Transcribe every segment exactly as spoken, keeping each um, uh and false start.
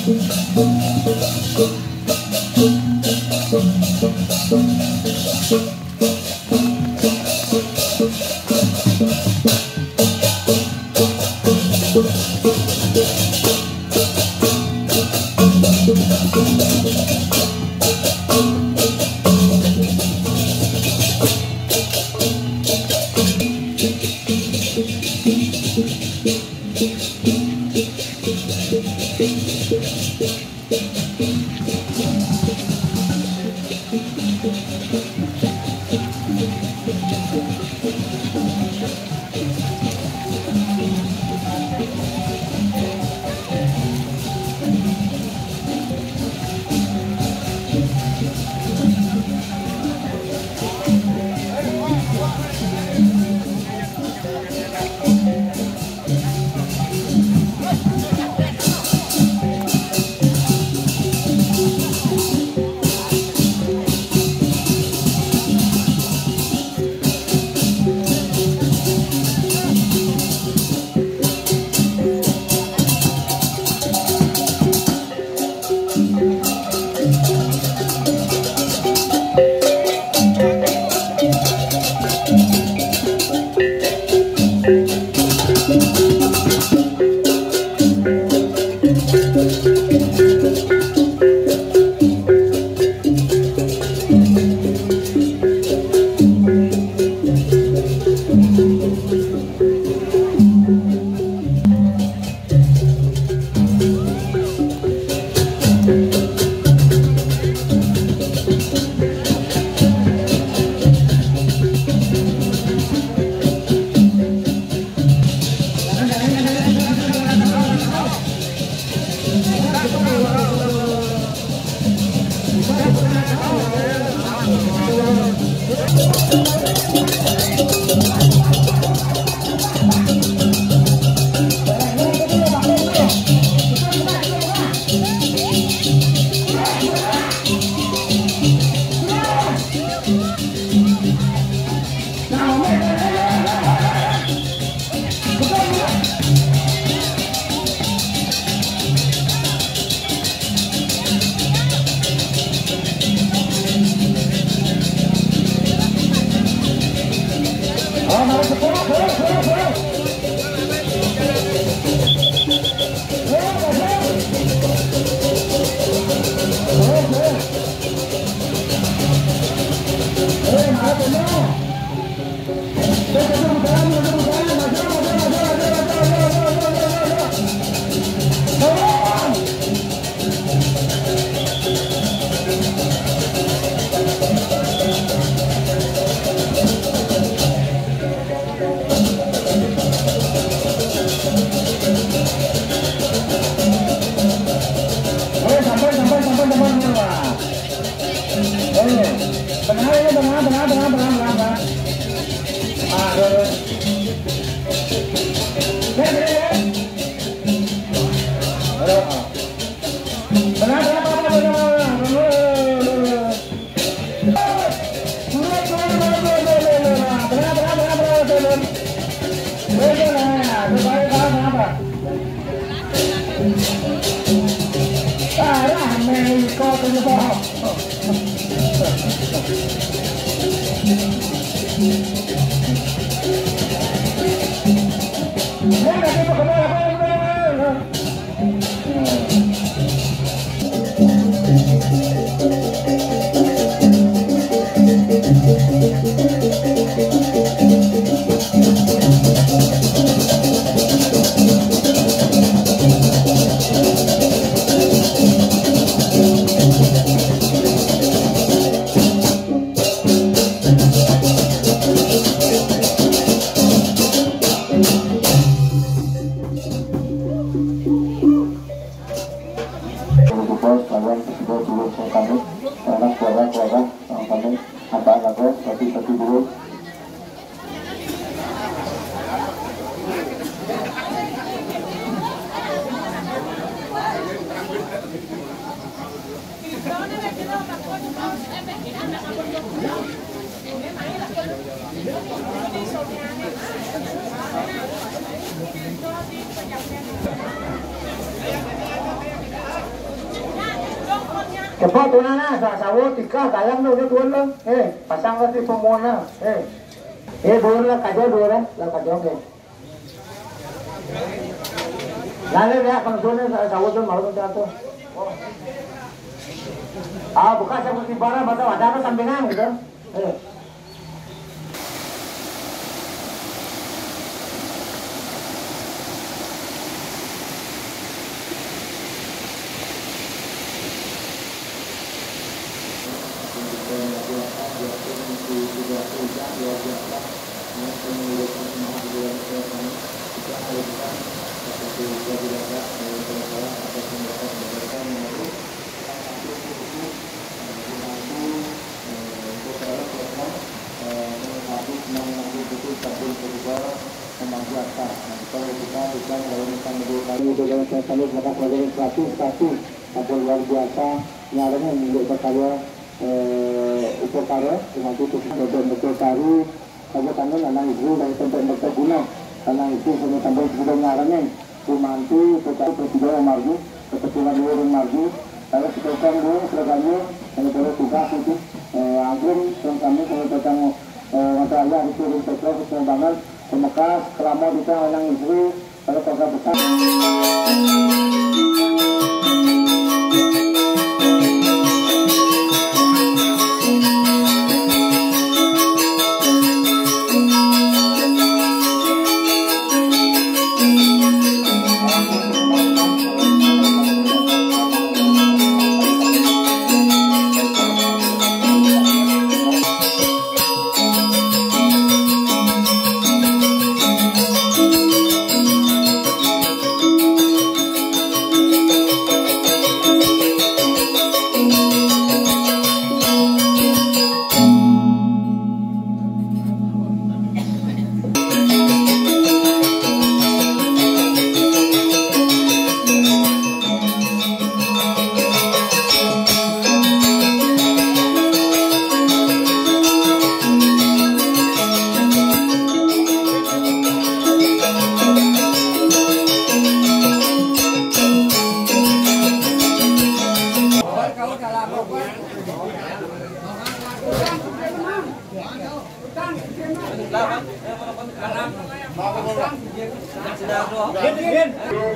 Terus, kalian sudah dulu saya kami, karena suara-suara yang kami apa lagu, tapi, tapi dulu. Coba tuh nana, sa-, sawo tiga, kayang tuh, ini dua lah. Eh, pasang lagi semua nah. Eh. Eh, dua lah, kajo dua lah, lah kajo ke. Lalu ya, bang tuh nih, sa-, sawo tuh mau tuh jatuh. Ah, bukan saya mesti barang, masa ada apa sampingan gitu. Eh. Kami juga saya kami bakat pelajaran seratus satu, sampun luar biasa. Nyarengin untuk berkarya, eh, upakara, termasuk untuk betul-betul karu, saja kami lanang istri dari tempat berguna, lanang istri semua tambah sudah nyarengin, kumantu, tetapi presiden margi, kebetulan dulu margi, kalau kita kan dulu seraganya, kalau boleh tugas itu, eh, angklung, dan kami kalau datang, eh, masalah itu, kita banget, Pemekas, Keramo, kita lanang istri, kalau kagak besar.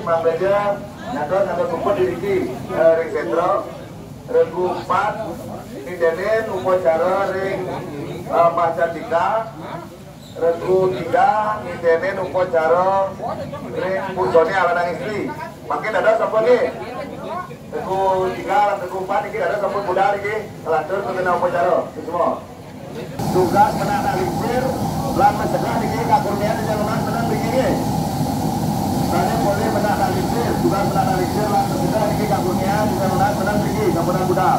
Mang Raja, nyator, nyator kumpul di Riki, eh, ring sentro, regu empat, nindenen upacara ring, eh, Mbah Cantika, regu tiga, nindenen upacara ring pucone alanang istri. Mangkin dados apa nggih? Regu tiga lan regu empat niki dados sampun budal niki, nglantur kena upacara. Semua. Tugas menak lingsir lan mencegah niki kakurnian di jalunan seneng niki nggih. Saya boleh menak lingsir, tugas menak lingsir lan mencegah niki kakurnian di jalunan seneng niki, sampun budal.